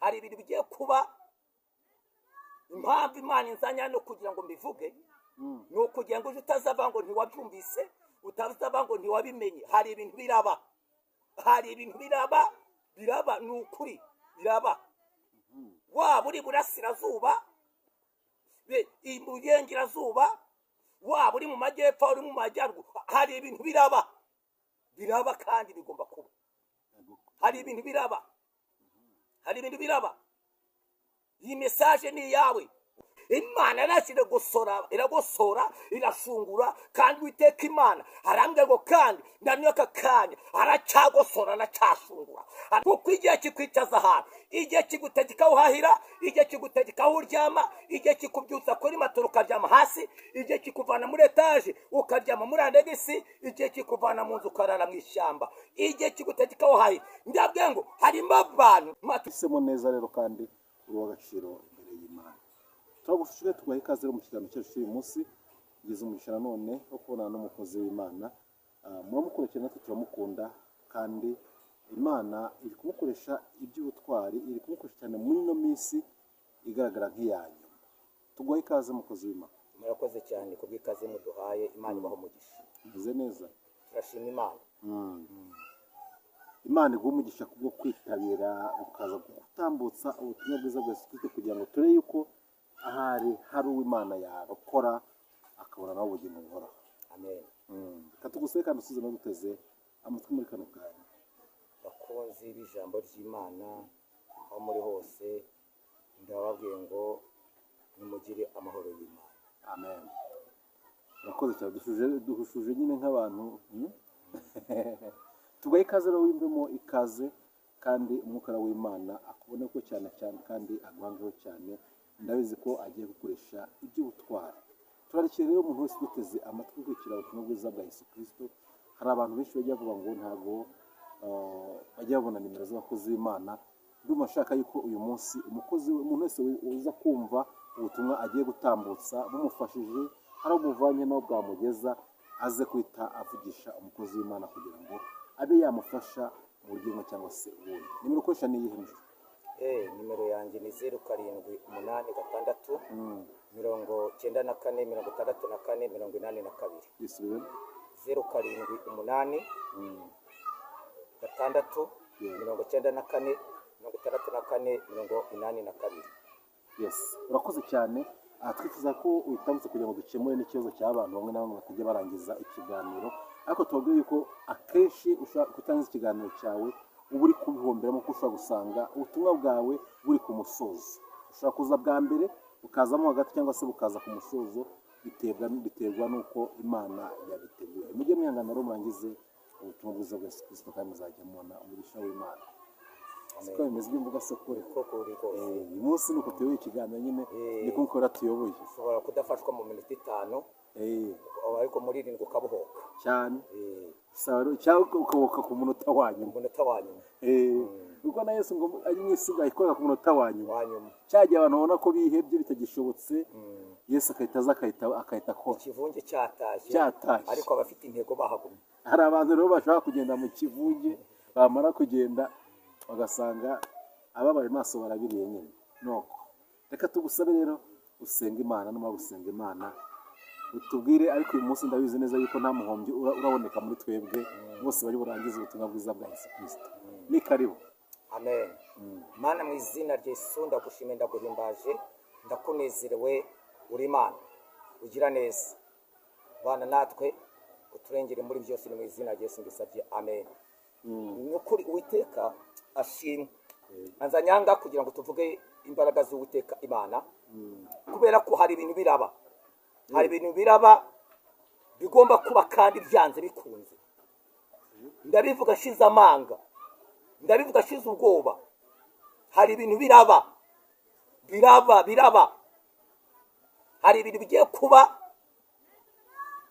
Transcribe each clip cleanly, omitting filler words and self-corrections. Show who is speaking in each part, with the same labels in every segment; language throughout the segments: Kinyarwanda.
Speaker 1: Hari ibintu bigiye kuba. Impamvu Imana inzanya hano kugira ngo mbivuge ni ukugira ngo ejo utazava ngo ntiwabyumvise, utazava ngo ntiwabimenye. Hari ibintu biraba, hari ibintu biraba, biraba, ni ukuri biraba. Waba uri burasirazuba, iburengerazuba, waba uri mu majyepfo, uri mu majyaruguru, hari ibintu biraba, biraba kandi bigomba kuba. Hari ibintu biraba, hari ibintu biraba. Iyi message ni iyawe. Imana yarashije iragosora, iragosora, irashungura. Kandi Uwiteka Imana arambwira ngo kandi ndanywa aka kanya aracyagosora, aracyashungura, kuko igihe kikwicaza ahantu, igihe kigutegeka aho uhahira, igihe kigutegeka aho uryama, igihe kikubyutsa kuri matora ukaryama hasi, igihe kikuvana muri etaje ukaryama muri annexe, igihe kikuvana mu nzu ukarara mu ishyamba, igihe kigutegeka aho uhahira. Ndabwiye ngo harimo abantu
Speaker 2: Uhisemo neza rero kandi uri uw'agaciro imbere y'Imana. Turagushije, tuguha ikaze rero mu kiganiro cyacu cy'uyu munsi. Tugize umugisha nanone wo kubonana n'umukozi w'Imana. Muramukurikira, natwe turamukunda, kandi Imana iri kumukoresha iby'ubutwari, iri kumukoresha cyane muri ino minsi igaragara nk'iya nyuma. Tuguha ikaze, mukozi w'Imana.
Speaker 1: Murakoze cyane ku bw'ikaze muduhaye. Imana ibaho umugisha.
Speaker 2: Umeze neza?
Speaker 1: Turashima Imana.
Speaker 2: Imana iguha umugisha kubwo kwitabira ukaza gutambutsa ubutumwa bwiza bwa Yesu Kristo, kugira ngo turebe yuko ahari hari uw'Imana yarokora akabona nawe ubugingo buhoraho.
Speaker 1: Amen.
Speaker 2: Reka tugusabe kandi usubize no duteze amatwi muri kano kanya.
Speaker 1: Bakunzi b'ijambo ry'Imana, aho muri hose, ndababwiye ngo nimugire amahoro y'Imana.
Speaker 2: Amen. Urakoze cyane. Duhushuje nyine nk'abantu, Tuguhe ikaze rero, wiyumvemo ikaze, kandi Umwuka w'Imana akubone ko cyane cyane kandi aguhangeho cyane. Ndabizi ko agiye gukoresha iby'ubutwari. Turarikiye rero umuntu wese uduteze amatwi gukurikira ubutumwa bwiza bwa Yesu Kirisito. Hari abantu benshi bajya bavuga ngo ntabwo bajya babona nimero z'abakozi b'Imana. Ndumva nshaka yuko uyu munsi umukozi, umuntu wese uza kumva ubutumwa agiye gutambutsa bumufashije, hari aho bumuvanye n'aho bwamugeza, aze guhita avugisha umukozi w'Imana kugira ngo abe yamufasha mu buryo bumwe cyangwa se ubundi. Nimero ukoresha ni iyihe, mushuti?
Speaker 1: Nimero yanjye ni 0786 94 64 82.
Speaker 2: Yisubiremo.
Speaker 1: 0786 94 64 82.
Speaker 2: Yes, urakoze cyane. Aha twifuza ko uhitambutse kugira ngo dukemure n'ikibazo cy'abantu bamwe na bamwe batajya barangiza ikiganiro, ariko tubabwire yuko akenshi ushobora kutangiza ikiganiro cyawe uba uri kubihomberamo, kuko ushobora gusanga ubutumwa bwawe buri ku musozo. Ushobora kuza bwa mbere, bukazamo hagati, cyangwa se bukaza ku musozo, biterwa n'uko Imana yabiteguye. Mujye mwihangana rero murangize ubutumwa bwiza bwa Yesu Kristo, kandi muzajya mubona umugisha w'Imana. Siko bimeze ibyo mvuga se kure?
Speaker 1: Ko kuri rwose.
Speaker 2: Uyu munsi ni uko tuyoboye ikiganiro nyine. Niko mukora, tuyoboye.
Speaker 1: Ushobora kudafashwa mu minota 5, ariko muri 7 ukabohoka.
Speaker 2: Cyane. Sawa rero, cyangwa ukabohoka ku munota wa nyuma.
Speaker 1: Umunota wa nyuma.
Speaker 2: Kuko na Yesu ngo ari mu isi ayikorera ku munota wa nyuma.
Speaker 1: Wa nyuma.
Speaker 2: Cya gihe abantu babona ko bihebye bitagishobotse, Yesu agahita aza akahita akora.
Speaker 1: Ikivunge cyatashye.
Speaker 2: Cyatashye.
Speaker 1: Ariko abafite intego bahagumye.
Speaker 2: Hari abantu rero bashobora kugenda mu kivunge, bamara kugenda bagasanga ababaye maso barabiriye nyine. Nuko reka tugusabe rero usenga Imana. Numara gusenga Imana utubwire, ariko uyu munsi ndabizi neza yuko nta muhombyi uraboneka muri twebwe, bose bari burangize ubutumwa bwiza bwa Yesu Kirisito. Ni karibu.
Speaker 1: Amen. Mana, mu izina rya Yesu, ndagushimiye, ndaguhimbaje, ndakunezerewe. Uri Imana ugira neza. Bana natwe, uturengere muri byose. Ni mu izina rya Yesu mbisabye, amen. Ni ukuri Uwiteka ashimwe. Anzanyanga kugira ngo tuvuge imbaraga z'Uwiteka Imana, kubera ko hari ibintu biraba, hari ibintu biraba bigomba kuba kandi byanze bikunze. Ndabivuga ashize amanga, ndabivuga ashize ubwoba. Hari ibintu biraba, biraba, biraba. Hari ibintu bigiye kuba.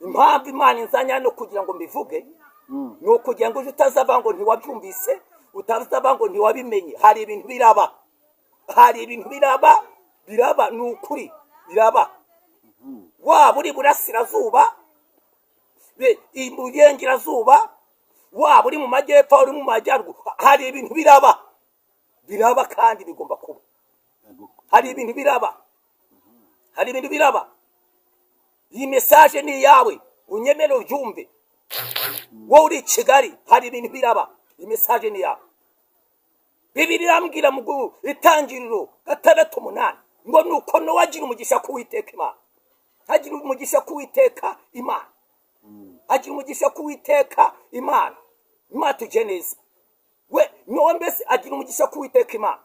Speaker 1: Impamvu Imana inzanya hano kugira ngo mbivuge ni ukugira ngo ejo utazava ngo ntiwabyumvise, utazava ngo ntiwabimenye. Hari ibintu biraba, hari ibintu biraba, biraba, ni ukuri biraba. Waba uri burasirazuba, iburengerazuba, waba uri mu majyepfo, uri mu majyaruguru, hari ibintu biraba, biraba kandi bigomba kuba. Hari ibintu biraba, hari ibintu biraba. Iyi message ni iyawe, unyemere ubyumve. Wowe uri i Kigali, hari ibintu biraba. Iyi message ni iyawe. Bibiri irambwira mu Itangiriro 6:8 ngo nuko Nowa agira umugisha k'Uwiteka Imana, agira umugisha k'Uwiteka Imana, agira umugisha k'Uwiteka Imana. Imana tujye neza. We Nowa mbese agira umugisha k'Uwiteka Imana.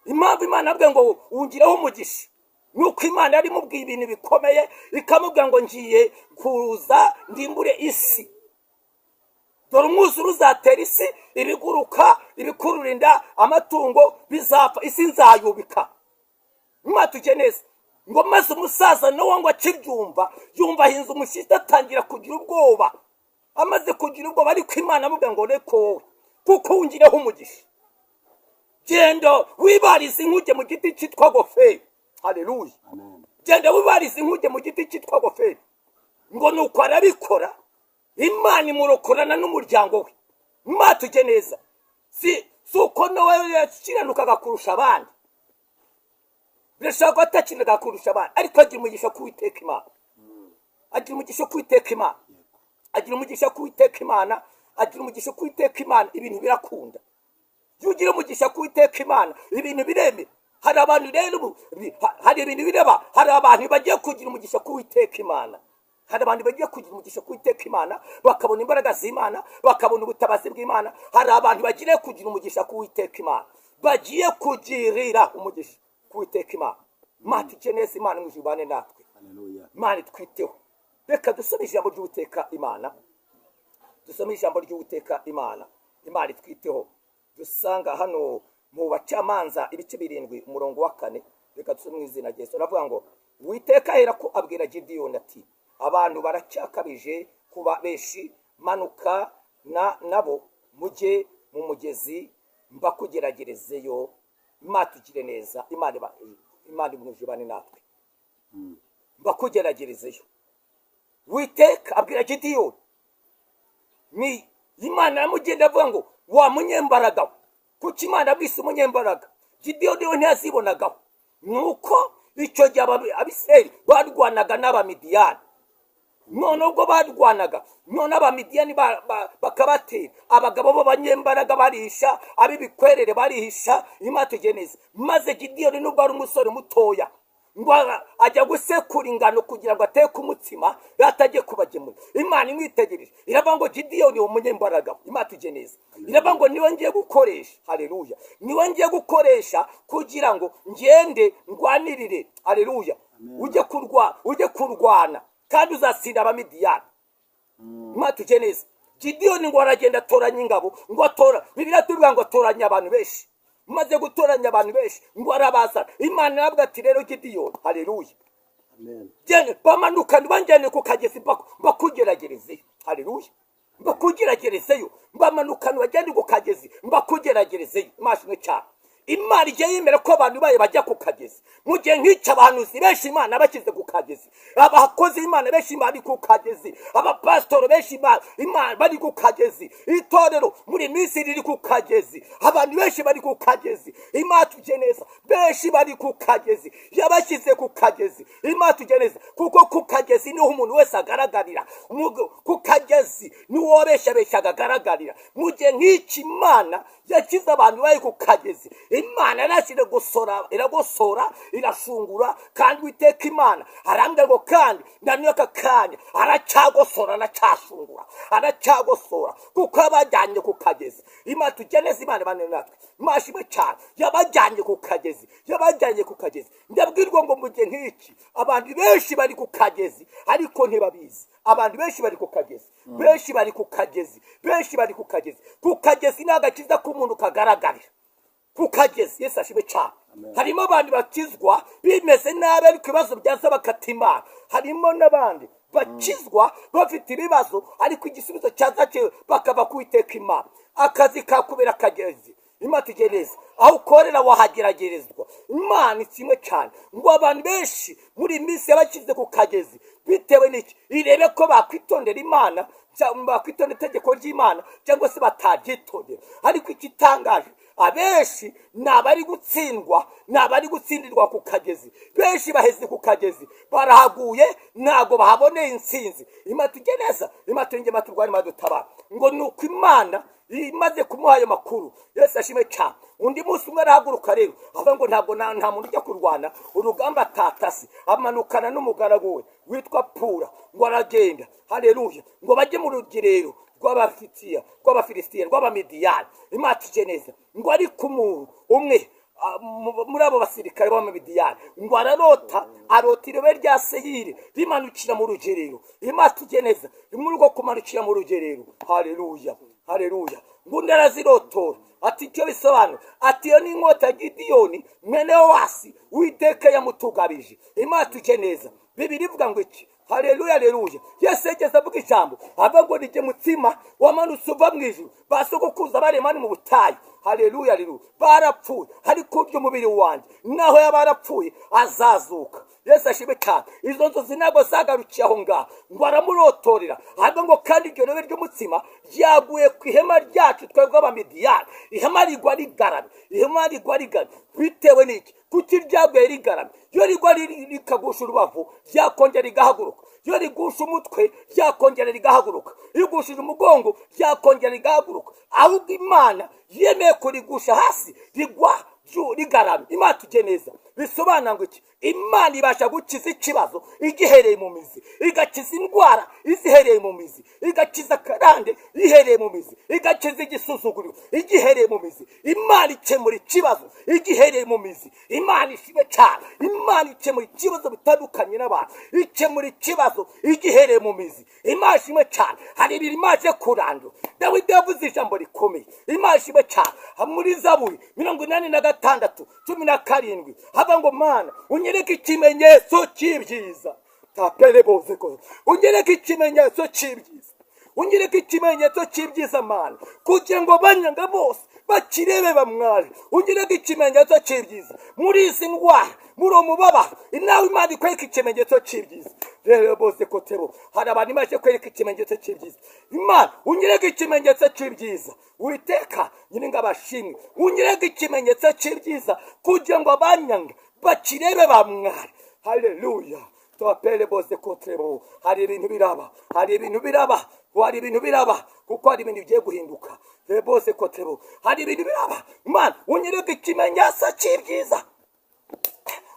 Speaker 1: Impamvu Imana avuga ngo wungireho umugisha ni uko Imana yari imubwiye ibintu bikomeye, ikamubwira ngo ngiye kuza ndimbure isi, dore umwuzure uzatera isi, ibiguruka, ibikurura inda, amatungo bizapfa, isi nzayubika. Imana tujye neza. Ngo maze umusaza Nowa ngo akibyumva, yumva ahinze umushyitsi, atangira kugira ubwoba. Amaze kugira ubwoba, ariko Imana amubwira ngo reko wowe, kuko wungireho umugisha, genda wibarize inkuge mu giti cyitwa goferi. Haleluya.
Speaker 2: Amen.
Speaker 1: Genda wibarize inkuge mu giti cyitwa goferi. Ngo nuko arabikora, Imana imurokorana n'umuryango we. Imana tujye neza. Si uko Nowa yakiranukaga kurusha abandi, birashobora ko atakiranukaga kurusha abandi, ariko agira umugisha k'Uwiteka Imana, agira umugisha k'Uwiteka Imana, agira umugisha k'Uwiteka Imana, agira umugisha k'Uwiteka Imana. Ibintu birakunda iyo ugira umugisha k'Uwiteka Imana, ibintu biremera. Hari abantu rero ubu hari ibintu bireba. Hari abantu bagiye kugira umugisha k'Uwiteka Imana, hari abantu bagiye kugira umugisha k'Uwiteka Imana, bakabona imbaraga z'Imana, bakabona ubutabazi bw'Imana. Hari abantu bagiye kugira umugisha k'Uwiteka Imana, bagiye kugirira umugisha k'Uwiteka Imana. Imana tujye neza. Imana mu ijuru ibane natwe.
Speaker 2: Haleluya.
Speaker 1: Imana itwiteho. Reka dusome ijambo ry'Uwiteka Imana, dusome ijambo ry'Uwiteka Imana. Imana itwiteho. Dusanga hano mu Bacamanza ibice 7 umurongo wa 4. Reka dusome mu izina rya Yesu. Aravuga ngo Uwiteka ahera ko abwira Gidiyoni ati abantu baracyakabije kuba benshi, manuka na nabo mujye mu mugezi mbakugeragerezeyo. Imana tugire neza. Imana ibane natwe. Mbakugeragerezeyo. Uwiteka abwira Gidiyoni, ni Imana yamugenda avuga ngo wa munyembaraga we. Kuki Imana abwise umunyembaraga? Gidiyoni we ntiyazibonagaho. Nuko icyo gihe Abisirayeli barwanaga n'Abamidiyani. None ubwo barwanaga, none Abamidiyani bakabatera, abagabo b'abanyembaraga barihisha, ab'ibikwerere barihisha. Imana tujye neza. Maze Gidiyoni, nubwo ari umusore mutoya, ngo ajya gusekura ingano kugira ngo ateke umutsima, atajye kubagemura. Imana imwitegereje iravuga ngo Gidiyoni uwo munyembaraga. Imana tujye neza. Iravuga ngo niwe ngiye gukoresha. Haleluya. Niwe ngiye gukoresha kugira ngo ngende ndwanirire. Haleluya. Ujye kurwana kandi uzatsinda Abamidiyani. Imana tujye neza. Gidiyoni ngo aragenda atoranya ingabo, ngo atora, Bibiliya tuvuga ngo atoranya abantu benshi. Maze gutoranya abantu benshi, ngo arabazana. Imana iravuga ati rero Gidiyoni, haleluya,
Speaker 2: Amen.
Speaker 1: genda bamanukane banjyane ku kagezi mbakugeragerezeyo. Haleluya. Mbakugeragerezeyo. Bamanukane bajyane ku kagezi mbakugeragerezeyo. Imana cyane. Imana igiye yemera ko abantu bayo bajya ku kagezi. Mu gihe nk'icyo, abahanuzi benshi Imana bashyize ku kagezi, abakozi b'Imana benshi bari ku kagezi, abapasitoro benshi Imana bari ku kagezi, itorero muri minsi riri ku kagezi, abantu benshi bari ku kagezi. Imana tujye neza. Benshi bari ku kagezi, yabashyize ku kagezi. Imana tujye neza. Kuko ku kagezi niho umuntu wese agaragarira. Ku kagezi niwo beshabeshaga agaragarira. Mu gihe nk'iki, Imana yashyize abantu bari ku kagezi. Imana yarashyire gusora, iragosora, irashungura. Kandi Uwiteka Imana arambwira ngo kandi na n'aka kanya aracyagosora, aracyashungura, aracyagosora, kuko yabajyanye ku kagezi. Imana tujye neza. Imana ibane natwe. Imana ishimwe cyane. Yabajyanye ku kagezi, yabajyanye ku kagezi. Ndabwirwa ngo mu gihe nk'iki abantu benshi bari ku kagezi, ariko ntibabizi. Abantu benshi bari ku kagezi, benshi bari ku kagezi, benshi bari ku kagezi. Ku kagezi ni agakiza k'umuntu kagaragarira ku kagezi. Yesu ashimwe cyane. Harimo abantu bakizwa bimeze nabi, ariko ibibazo byaza bakata Imana. Harimo n'abandi bakizwa bafite ibibazo, ariko igisubizo cyaza bakava ku Uwiteka Imana. Akazi kakubera akagezi. Imana tujye neza. Aho ukorera wahageragerezwa. Imana ikimwe cyane. Ngo abantu benshi muri iyi minsi yabashyize ku kagezi bitewe n'iki? Irebe ko bakwitondera Imana, bakwitondera itegeko ry'Imana cyangwa se bataryitondera. Ariko igitangaje, Abenshi ni abari gutsindwa, ni abari gutsindirwa ku kagezi. Benshi baheze ku kagezi, barahaguye, ntabwo bahaboneye intsinzi. Imana tujye neza, Imana turenge, Imana turwane, Imana dutabara. Ngo ni uko Imana imaze kumuha ayo makuru. Yesu ashimwe cyane. Undi munsi umwe arahaguruka rero, avuga ngo ntabwo nta muntu ujya kurwana urugamba atatasi. Amanukana n'umugaragu we witwa Pura, ngo aragenda, haleluya, ngo bajye mu rugerero rw'Abafilisitiya, rw'Abafilisitiya, rw'Abamidiyani. Imana tujye neza. Ngo ariko umuntu umwe muri abo basirikare b'Abamidiyani ngo ararota, arota irobe rya Seyiri rimanukira mu rugerero. Imana tujye neza. Muri urwo kumanukira mu rugerero, haleluya, haleluya, ngo undi arazirotora, ati icyo bisobanura, ati iyo ni inkota ya Gidiyoni mwene Yowasi, Uwiteka yamutugabije. Imana tujye neza. Bibiliya ivuga ngo iki? Haleluya, haleluya. Yesu yigeze avuga ijambo, avuga ngo nijye mutsima wamanutse uva mu ijuru. Ba sogokuruza baremani mu butayu, haleluya, haleluya, barapfuye, ariko urya umubiri wanjye naho yaba yarapfuye azazuka. Yesu ashimwe cyane. Izo nzozi ntabwo zagarukiye aho ngaho, ngo aramurotorera, ahubwo ngo kandi iryo robe ry'umutsima ryaguye ku ihema ryacu twebwe Abamidiyani. Ihema rigwa rigaramye, ihema rigwa rigaramye. Bitewe n'iki? Kuki ryaguye rigaramye? Iyo rigwa rikagusha urubavu, ryakongera rigahaguruka. Iyo rigusha umutwe, ryakongera rigahaguruka. Iyo rigushije umugongo, ryakongera rigahaguruka. Ahubwo Imana yemeye kurigusha hasi, rigwa rigaramye. Imana tujye neza. Bisobanura ngo iki? Imana ibasha gukiza ikibazo igihereye mu mizi, igakiza indwara izihereye mu mizi, igakiza akarande ihereye mu mizi, igakiza igisuzuguriro igihereye mu mizi. Imana ikemura ikibazo igihereye mu mizi. Imana ishimwe cyane. Imana ikemura ikibazo bitandukanye n'abantu, ikemura ikibazo igihereye mu mizi. Imana ishimwe cyane. Hari ibintu Imana ije kurandura. Dawidi yavuze ijambo rikomeye. Imana ishimwe cyane. Muri Zaburi 86:17 hava ngo Mana unyereke ikimenyetso cy'ibyiza. Tapere boze ko unyereke ikimenyetso cy'ibyiza, unyereke ikimenyetso cy'ibyiza Mana, kugira ngo banyanga bose bakirebe bamware. Unyereke ikimenyetso cy'ibyiza muri izi ndwara, muri uwo mubabaro, nawe Imana ikwereka ikimenyetso cy'ibyiza. Rero bose kotebo, hari abantu Imana ije kwereka ikimenyetso cy'ibyiza. Imana unyereke ikimenyetso cy'ibyiza. Uwiteka Nyiringabo ashimwe, unyereke ikimenyetso cy'ibyiza kugira ngo abanyanga bakirebe bamware. Haleluya. Tubapere bose kotrebo. Hari ibintu biraba, hari ibintu biraba, hari ibintu biraba, kuko hari ibintu bigiye guhinduka. Bose kotrebo, hari ibintu biraba. Imana unyereke ikimenyetso cy'ibyiza,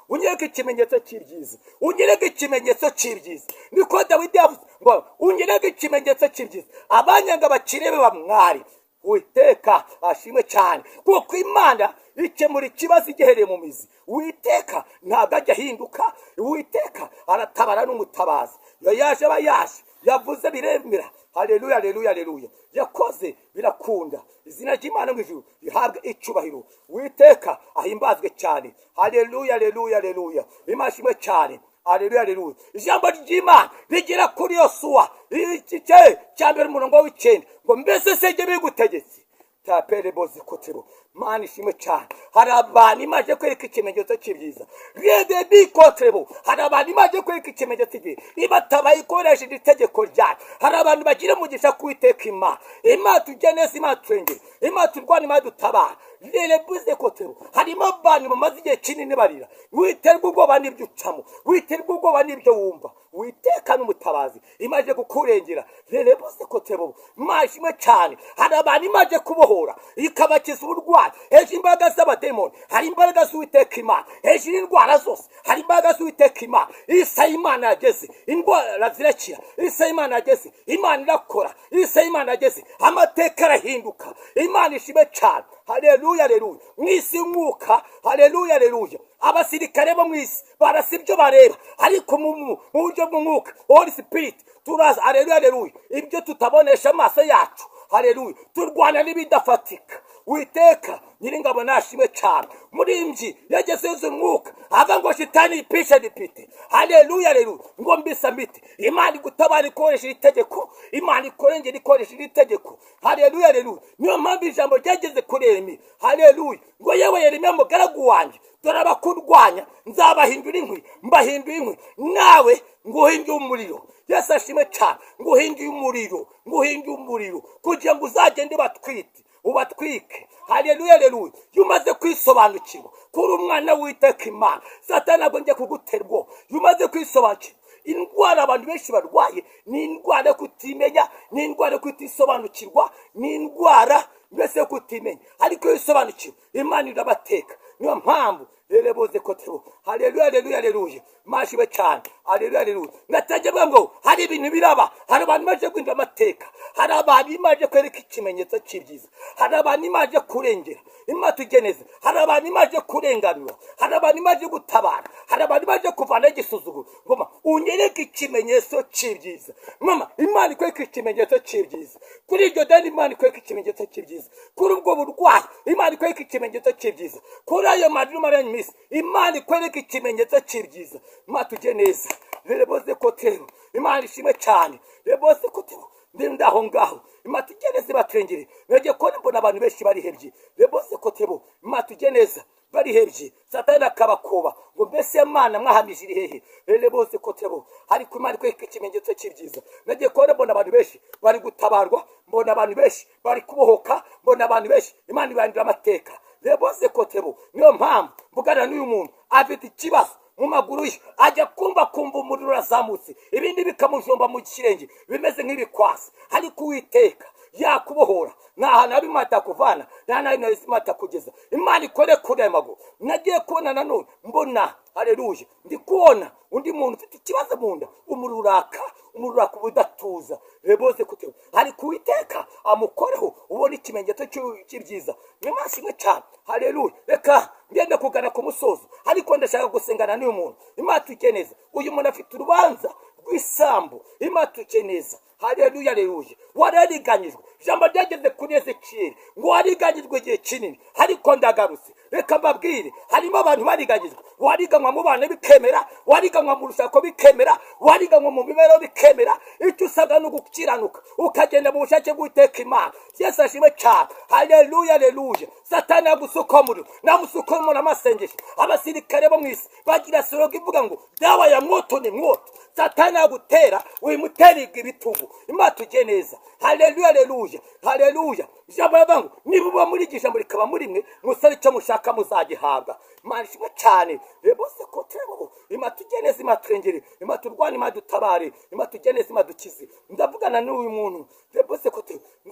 Speaker 1: unyereke ikimenyetso cy'ibyiza, unyereke ikimenyetso cy'ibyiza. Niko Dawidi yavuze ngo unyereke ikimenyetso cy'ibyiza, abanyanga bakirebe bamware. Uwiteka ashimwe cyane, kuko Imana ikemura ikibazo igihereye mu mizi. Uwiteka ntabwo ajya ahinduka. Uwiteka aratabara n'umutabazi. Iyo yaje aba yaje, yavuze biremera. Haleluya, haleluya, haleluya. Yakoze birakunda. Izina ry'Imana mu ijuru rihabwe icyubahiro. Uwiteka ahimbazwe cyane. Haleluya, haleluya, haleluya. Imana ishimwe cyane. Haleluya, haleluya. Ijambo ry'Imana rigera kuri Yosuwa igice cya mbere umurongo w'icyenda, ngo mbese se jye bigutegetse? Tapere boze kotero. Mana ishimwe cyane. Hari abantu Imana ije kwereka ikimenyetso cy'ibyiza. Rede bi kotrebo. Hari abantu Imana ije kwereka ikimenyetso cy'ibyiza, ibatabaye ikoresheje itegeko ryayo. Hari abantu bagira umugisha ku Uwiteka Imana. Imana tujye neza, Imana turengere, Imana turwane, Imana dutabara. Rere buze kotero. Harimo abantu bamaze igihe kinini barira. Witerwa ubwoba n'ibyo ucamo, witerwa ubwoba n'ibyo wumva. Uwiteka n'umutabazi, Imana ije kukurengera. Rere buze kotero. Imana ishimwe cyane. Hari abantu Imana ije kubohora, ikabakiza uburwayi. Hejuru imbaraga z'abademoni, hari imbaraga z'Uwiteka Imana. Hejuru y'indwara zose, hari imbaraga z'Uwiteka Imana. Isaha Imana yageze, indwara zirakira. Isaha Imana yageze, Imana irakora. Isaha Imana yageze, amateka arahinduka. Imana ishimwe cyane. Haleluya, haleluya. Mu isi y'umwuka, haleluya, haleluya. Abasirikare bo mu isi barasa ibyo bareba, ariko mu buryo bw'umwuka, Holy Spirit, turaza. Haleluya, haleluya. Ibyo tutabonesha amaso yacu, haleluya, turwana n'ibidafatika. Uwiteka Nyiringabo nashimwe cyane. Murimbyi yageze yuzuye umwuka, ava ngo shitani ipishe dipite. Haleluya, haleluya. Ngo mbisa mbite. Imana igutabara ikoresheje itegeko, Imana ikurengera ikoresheje itegeko. Haleluya, haleluya. Niyo mpamvu ijambo ryageze kuri Yeremiya. Haleluya. Ngo yewe Yeremiya mugaragu wanjye, dore abakurwanya nzabahindura inkwi, mbahindura inkwi, nawe nguhinduye umuriro. Yesu ashimwe cyane. Nguhinduye umuriro, nguhinduye umuriro, kugira ngo uzagende batwite. Ubatwike. Haleluya, haleluya. Iyo umaze kwisobanukirwa kuri umwana w'Uwiteka Imana, Satani ntabwo njya kugutera ubwoba. Iyo umaze kwisobanukirwa, indwara abantu benshi barwaye ni indwara yo kutimenya, ni indwara yo kutisobanukirwa, ni indwara mbese yo kutimenya. Ariko iyo usobanukiwe, Imana irabateka. Niyo mpamvu rero kotebo. Haleluya, haleluya, haleluya. Mashiwe cyane. Haleluya, haleluya. Natangiye mvuga ngo hari ibintu biraba, hari abantu baje guhindura amateka, hari abantu Imana ije kwereka ikimenyetso cy'ibyiza, hari abantu Imana ije kurengera, Imana tugeneza, hari abantu Imana ije kurenganura, hari abantu Imana ije gutabara, hari abantu Imana ije kuvanaho igisuzuguro. Ngoma unyereke ikimenyetso cy'ibyiza. Mama, Imana ikwereke ikimenyetso cy'ibyiza. Kuri iryo deni Imana ikwereke ikimenyetso cy'ibyiza. Kuri ubwo burwayi Imana ikwereke ikimenyetso cy'ibyiza. Kuri ayo marira umaranye iminsi Imana ikwereke ikimenyetso cy'ibyiza. Imana tujye neza. Reboze kotero. Imana ishimwe cyane. Reboze kotero. Ndi ndaho ngaho. Imana tujye neza ibaturengere. Nagiye kubona mbona abantu benshi barihebye. Reboze kotero. Imana tujye neza. Barihebye. Satani akabakoba ngo mbese Imana mwahamije iri hehe? Rero bose kotebo. Ariko Imana ikwereka ikimenyetso cy'ibyiza. Nagiye kubona mbona abantu benshi bari gutabarwa, mbona abantu benshi bari kubohoka, mbona abantu benshi Imana ibandira amateka. Rero bose kotebo. Niyo mpamvu mvugana n'uyu muntu afite ikibazo mu maguru ye, ajya kumva umuriro urazamutse, ibindi bikamujomba mu kirenge bimeze nk'ibikwasi. Ariko Uwiteka yakubohora, nta hantu habi Imana itakuvana, nta hantu habi Imana itakugeza. Imana ikore kuri aya maguru. Nagiye kubona nanone mbona, haleluya, ndi kubona undi muntu ufite ikibazo mu nda, umuriro uraka, umuriro uraka ubudatuza. Reboze kuteba. Ariko Uwiteka amukoreho, ubone ikimenyetso cy'ibyiza. Ni mashimwe cyane. Haleluya. Reka ngende kugana ku musozo, ariko ndashaka gusengana n'uyu muntu. Imana tujye neza. Uyu muntu afite urubanza rw'isambu. Imana tujye neza. Haleluya, haleluya. Warariganyijwe. Ijambo ryageze kuri Ezekiyeli ngo wariganyijwe igihe kinini, ariko ndagarutse. Reka mbabwire, harimo abantu bariganyijwe. Wariganywa mu bana bikemera, wariganywa mu rushako bikemera, wariganywa mu mibereho bikemera. Icyo usabwa ni ugukiranuka, ukagenda mu bushake bw'Uwiteka Imana. Yesu ashimwe cyane. Haleluya, haleluya. Satani agusuka umuriro, namusuka umuriro amasengesho. Abasirikare bo mu isi bagira soroga ivuga ngo dawa ya moto ni moto. Satani agutera, wimutera ibitugu. Imana tujye neza. Haleluya, haleluya, haleluya. Ijambo rivuga ngo niba uba muri iryo jambo rikaba muri mwe, musabe icyo mushaka muzagihabwa. Imana ishimwe cyane. Rwose ko turebo. Imana tujye neza, Imana turengere, Imana turwane, Imana dutabare, Imana tujye neza, Imana dukize. Ndavugana n'uyu muntu. Rwose ko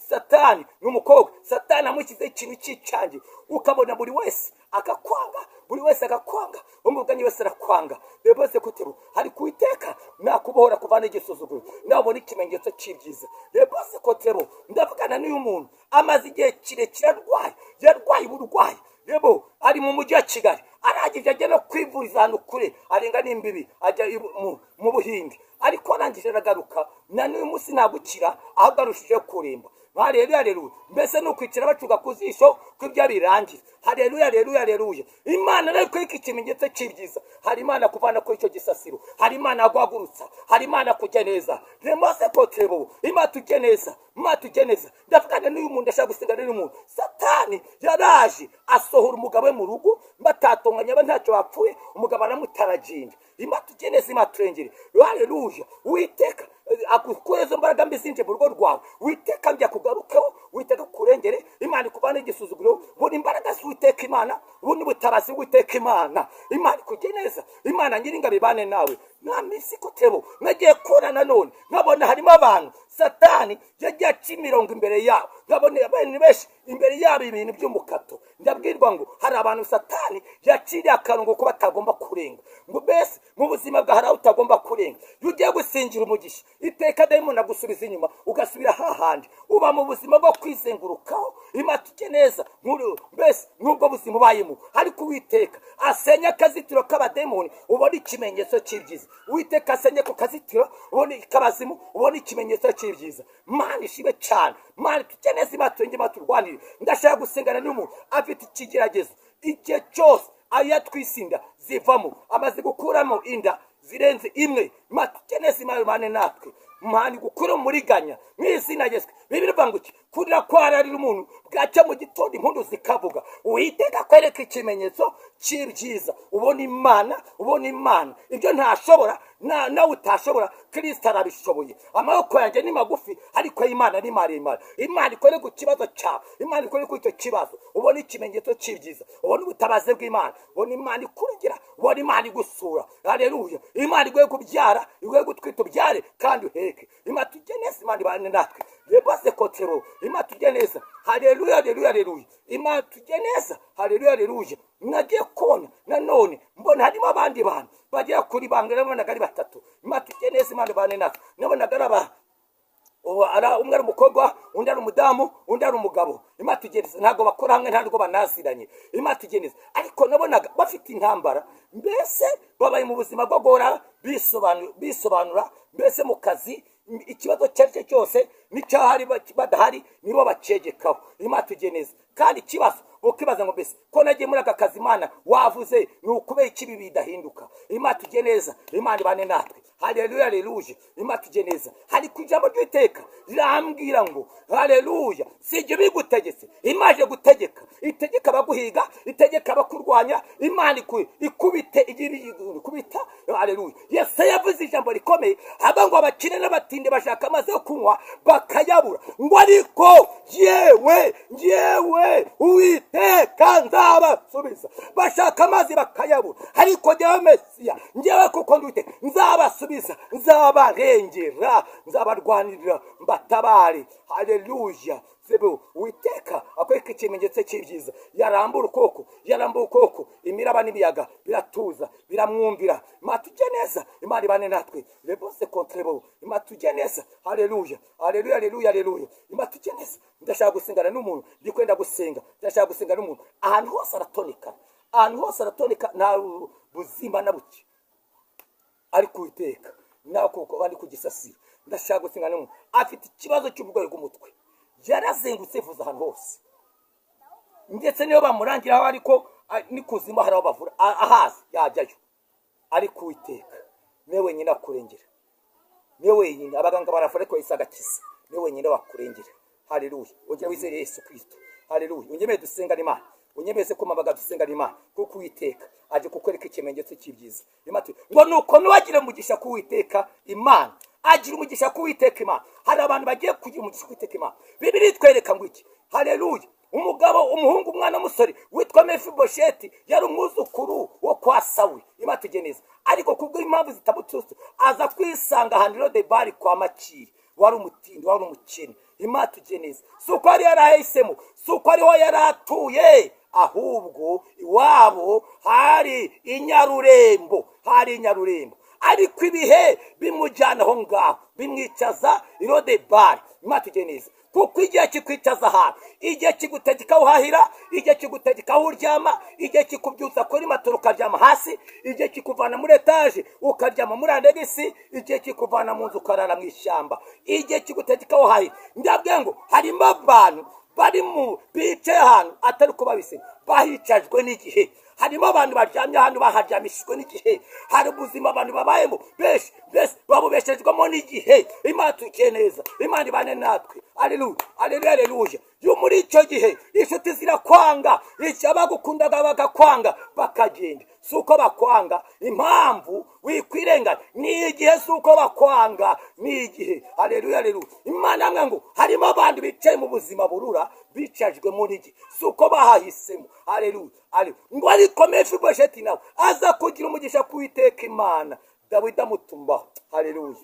Speaker 1: Satani ni umukobwa. Satani amushyizeho ikintu cy'icange, ukabona buri wese akakwanga, buri wese agakwanga, umugani wese arakwanga. Rwose ko turebo. Ariko Uwiteka nakubohora kuvana igisuzuguro, nabona ikimenyetso cy'ibyiza. Rwose ko turebo. Ndavugana n'uyu muntu amaze igihe kirekire arwaye, yarwaye uburwayi. Rebo ari mu mujyi wa Kigali, arangije ajya no kwivuriza ahantu kure, arenga n'imbibi, ajya mu Buhinde. Ariko arangije aragaruka, na n'uyu munsi nagukira, ahubwo arushijeho kuremba. Haleluya, haleluya. Mbese ni ukwicara bacuga ku zisho ko ibyo birangira. Haleluya, haleluya, haleluya. Imana nayo ikwereka ikimenyetso cy'ibyiza. Hari Imana kuvana kuri icyo gisasiro, hari Imana guhagurutsa, hari Imana kujya neza. Remose kotebo. Imana tujye neza, Imana tujye neza. Ndavugana n'uyu muntu, ndashaka gusenga n'uyu muntu. Satani yaraje asohora umugabo we mu rugo, batatonganya, ntacyo bapfuye, umugabo aramutaraginda. Imana tujye neza, Imana turengere. Haleluya. Uwiteka akukure izo mbaraga mbi zinje mu rugo rwawe. Uwiteka njya kugarukaho, Uwiteka kurengere, Imana ikuvane igisuzuguro. Buri imbaraga z'Uwiteka Imana, buri ubutabazi bw'Uwiteka Imana. Imana ikujye neza, Imana nyiringabo ibane nawe. Nta minsi kotebo. Nagiye kubona nanone, nkabona harimo abantu Satani yagiye aca imirongo imbere yabo, nkabona abantu benshi imbere yabo ibintu by'umukato. Ndabwirwa ngo hari abantu Satani yaciriye akarongo ko batagomba kurenga. Ngo mbese mu buzima bwawe hari aho utagomba kurenga. Iyo ugiye gusingira umugisha, iteka dayimoni agusubiza inyuma, ugasubira hahandi. Uba mu buzima bwo kwizengurukaho. Imana tujye neza, mbese n'ubwo buzima ubayemo. Ariko Uwiteka asenya akazitiro k'abadayimoni, ubone ikimenyetso cy'ibyiza. Uwiteka asenye ku kazitiro, ubone kabazimu, ubone ikimenyetso cy'ibyiza. Mana ishimwe cyane. Mana tujye neza, Imana turenge, Imana turwanire. Ndashaka gusengana n'umuntu afite ikigeragezo igihe cyose ayatwisinda zivamo, amaze gukuramo inda zirenze imwe. Imana tujye neza, Imana ibane natwe. Imana igukure umuriganya mu izina rya Yesu. Bibiliya ivuga ngo iki? Kurira kwararira umuntu, bwacya mu gitondo impundu zikavuga. Uwiteka akwereka ikimenyetso cy'ibyiza, ubona Imana, ubona Imana. Ibyo ntashobora nawe utashobora, Kristo arabishoboye. Amaboko yanjye ni magufi, ariko Imana ni maremare. Imana ikore ku kibazo cyawe, Imana ikore ku icyo kibazo, ubone ikimenyetso cy'ibyiza, ubone ubutabazi bw'Imana, ubone Imana ikurengera, ubone Imana igusura. Haleluya! Imana iguhe kubyara, iguhe gutwita, ubyare kandi uheke. Imana tujye neza, Imana ibane natwe. Rebase kotero, Imana tujye neza. Haleluya, haleluya, haleluya. Imana tujye neza. Haleluya, haleluya. Nagiye kubona nanone mbona harimo abandi bantu bagera kuri bangana, nabonaga ari batatu. Imana tujye neza, Imana ibane natwe. Nabonaga ari aba ubu umwe ari umukobwa, undi ari umudamu, undi ari umugabo. Imana tujye neza, ntabwo bakora hamwe, ntabwo banaziranye. Imana tujye neza, ariko nabonaga bafite intambara, mbese babaye mu buzima bwo guhora bisobanura, mbese mu kazi ikibazo icyo ari cyo cyose n'icyahari badahari nibo bacegekaho. Imana tujye neza, kandi ikibazo ukibaza ngo mbese ko nagiye muri aka kazi, Imana wavuze ni ukubera iki ibi bidahinduka? Imana tujye neza, Imana ibane natwe. Haleluya, haleluya. Imana tujye neza. Hari ku ijambo ry'Uwiteka rirambwira ngo haleluya, si ibyo bigutegetse. Imana ije gutegeka, itegeka abaguhiga, itegeka abakurwanya. Imana ikubite, igira ikubita. Haleluya. Yesu yavuze ijambo rikomeye, haba ngo abakire n'abatindi bashaka amazi yo kunywa bakayabura, ngo ariko yewe njyewe Uwiteka nzabasubiza. Bashaka amazi bakayabura, ariko njyewe Mesiya, njyewe kuko ndi Uwiteka, nzabasubiza, nzabarengera, nzabarwanirira, mbatabare. Haleluya. Sebo Uwiteka akwereka ikimenyetso cy'ibyiza. Yarambura ukuboko, yarambura ukuboko, imiraba n'ibiyaga biratuza, biramwumvira. Imana tujye neza, Imana ibane natwe. Rebose kontrebo, Imana tujye neza. Haleluya, haleluya, haleluya, haleluya. Imana tujye neza. Ndashaka gusengana n'umuntu, ndi kwenda gusenga, ndashaka gusenga n'umuntu. Ahantu hose aratoneka, ahantu hose aratoneka, nta buzima na buke. Ariko Uwiteka nawe kuko bari kugisasira. Ndashaka gusenga n'umuntu afite ikibazo cy'uburwayi bw'umutwe, yarazengutse yivuza ahantu hose, ndetse niyo bamurangiraho, ariko n'ikuzimu hari aho bavura, ahazi yajyayo. Ariko Uwiteka niwe wenyine akurengera, niwe wenyine. Abaganga baravura ariko Yesu agakiza, niwe wenyine wakurengera. Haleluya. Ongera wizere Yesu Kristo. Haleluya. Unyemere dusengane Imana, unyemeze ko mpamagara dusengane Imana, kuko Uwiteka aje kukwereka ikimenyetso cy'ibyiza. Imana ngo nuko nuwagira umugisha ku Uwiteka Imana, agira umugisha ku Uwiteka Imana. Hari abantu bagiye kugira umugisha ku Uwiteka Imana. Bibiliya itwereka ngo iki? Haleluya. Umugabo, umuhungu, umwana w'umusore witwa Mefibosheti yari umwuzukuru wo kwa Sawuli. Imana tujye neza, ariko kubw'impamvu zitamuturutse aza kwisanga ahantu Lodebari kwa Makiri, wari umutindi, wari umukene. Imana tujye neza, si uko yari yarahisemo, si uko ariho yari atuye, ahubwo iwabo hari inyarurembo, hari inyarurembo. Ariko ibihe bimujyana aho ngaho, bimwicaza i Lodebari. Imana tujye neza, kuko igihe kikwicaza ahantu, igihe kigutegeka aho uhahira, igihe kigutegeka aho uryama, igihe kikubyutsa kuri matora ukaryama hasi, igihe kikuvana muri etaje ukaryama muri anegisi, igihe kikuvana mu nzu ukarara mu ishyamba, igihe kigutegeka aho uhahira. Ndabwiye ngo harimo abantu bari mu bicaye ahantu atari uko babise, bahicajwe n'igihe. Harimo abantu baryamye ahantu baharyamishijwe n'igihe. Hari ubuzima abantu babayemo benshi, mbese babubeshejwemo n'igihe. Imana tugiye neza, Imana ibane natwe. Haleluya, haleluya, haleluya. Yo muri icyo gihe inshuti zirakwanga, icyo abagukundaga bakakwanga bakagenda. Si uko bakwanga, impamvu wikwirenganya ni igihe, si uko bakwanga, ni igihe. Haleluya, haleluya. Imana yambwiye ngo harimo abantu bicaye mu buzima burura, bicajwe muri iki, si uko bahahisemo. Haleluya, haleluya. Ngo ariko Mefibosheti nawe aza kugira umugisha ku Uwiteka Imana, Dawidi amutumaho. Haleluya,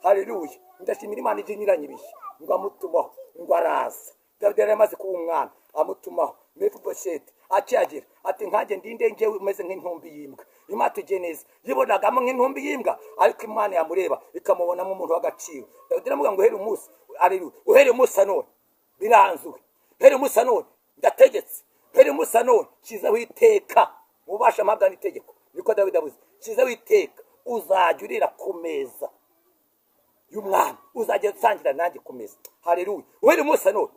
Speaker 1: haleluya. Ndashimira Imana ijya inyuranye ibihe. Ngo amutumaho, ngo araza. Dawidi yari amaze kuba umwana, amutumaho. Mefibosheti akihagera ati nkanjye ndinde njyewe umeze nk'intumbi y'imbwa? Imana tujye neza, yibonagamo nk'intumbi y'imbwa, ariko Imana yamureba ikamubonamo umuntu w'agaciro. Dawidi aramubwira ngo uhere umunsi, haleluya, uhere umunsi none biranzuwe, uhere umunsi none ndategetse, uhere umunsi none nshyizeho iteka, ububasha mpabwa n'itegeko. Niko Dawidi avuze, nshyizeho iteka, uzajya urira ku meza y'umwami, uzajya usangira nanjye ku meza. Haleluya. Uhere umunsi none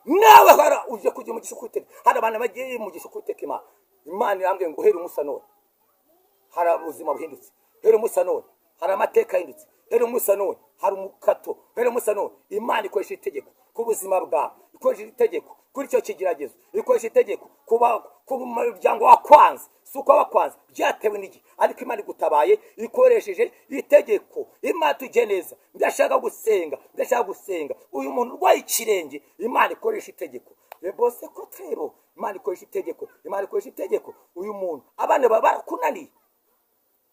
Speaker 1: nawe hara uje kugira umugisha ku Uwiteka. Hari abantu bagiye umugisha ku Uwiteka Imana. Imana irambwiye ngo uhere umunsi none hari ubuzima buhindutse, uhere umunsi none hari amateka ahindutse, Rero umunsi wa none hari umukato. Rero umunsi wa none Imana ikoresha itegeko ku buzima bwawe, ikoresha itegeko kuri icyo kigeragezo, ikoresha itegeko ku muryango wakwanze. Si uko wakwanze, byatewe n'igihe, ariko Imana igutabaye ikoresheje itegeko. Imana tujye neza. Ndashaka gusenga, ndashaka gusenga uyu muntu urwaye ikirenge. Imana ikoresha itegeko bose ko trebo. Imana ikoresha itegeko, Imana ikoresha itegeko. Uyu muntu abana baba barakunaniye,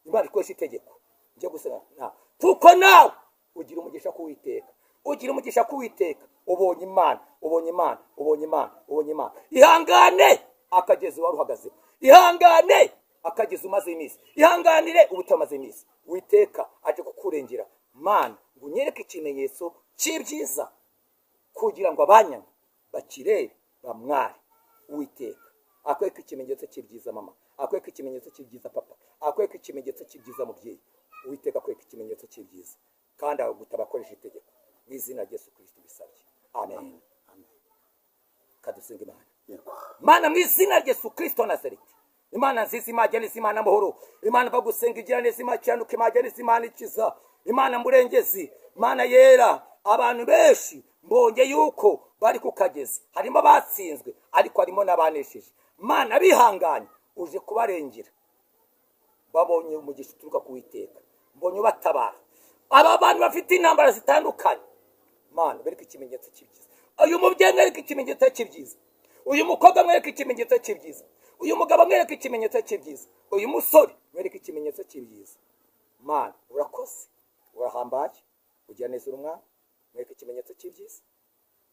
Speaker 1: Imana ikoresha itegeko. Njye gusenga nta kuko nawe ugira umugisha kuwiteka, ugira umugisha kuwiteka. Ubonye Imana, ubonye Imana, ubonye Imana, ubonye Imana. Ihangane akagezi wari uhagaze, ihangane akagezi umaze iminsi, ihanganire ubutamaze iminsi. Witeka aje kukurengera. Mana, ngo unyereke ikimenyetso cy'ibyiza kugira ngo abanyanga bakirebe bamware. Uwiteka akwereke ikimenyetso cy'ibyiza mama, akwereke ikimenyetso cy'ibyiza papa, akwereke ikimenyetso cy'ibyiza mubyeyi. Uwiteka akwereke ikimenyetso cy'ibyiza kandi agutaba akoresha itegeko mu izina rya Yesu Kristo bisabye, amen. Kadusenga Imana.
Speaker 2: Yego.
Speaker 1: Mana, mu izina rya Yesu Kristo wa Nazareti, Imana nziza, Imana neza, Imana amahoro, Imana iva gusenga, igira neza, Imana ikiranuka, Imana neza, Imana ikiza, Imana murengezi, Imana yera. Abantu benshi mbonye yuko bari ku kagezi, harimo abatsinzwe ariko harimo n'abanesheje. Mana, bihanganye, uje kubarengera. Babonye umugisha uturuka ku Witeka, mbonye ubatabara. Aba bantu bafite intambara zitandukanye, Mana, bereke ikimenyetso cy'ibyiza. Uyu mubyeyi mwereke ikimenyetso cy'ibyiza, uyu mukobwa mwereke ikimenyetso cy'ibyiza, uyu mugabo mwereke ikimenyetso cy'ibyiza, uyu musore mwereke ikimenyetso cy'ibyiza. Mana, urakoze, urahambaye, ugira neza, uri umwami. Mwereke ikimenyetso cy'ibyiza.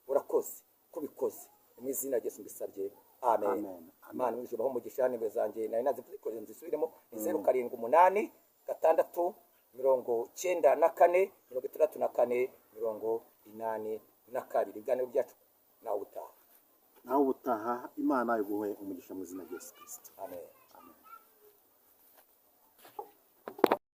Speaker 1: Urakoze kubikoze, mu izina rya Yesu mbisabye, amen.
Speaker 2: Amen.
Speaker 1: Imana mu ijuru umugisha. Nimero zanjye nari nazikoze, nzisubiremo: ni 0786 94 64 82. Ibiganiro byacu nawe utaha.
Speaker 2: Nawe ubutaha. Imana iguhe umugisha mu izina rya Yesu Kristo.
Speaker 1: Amen.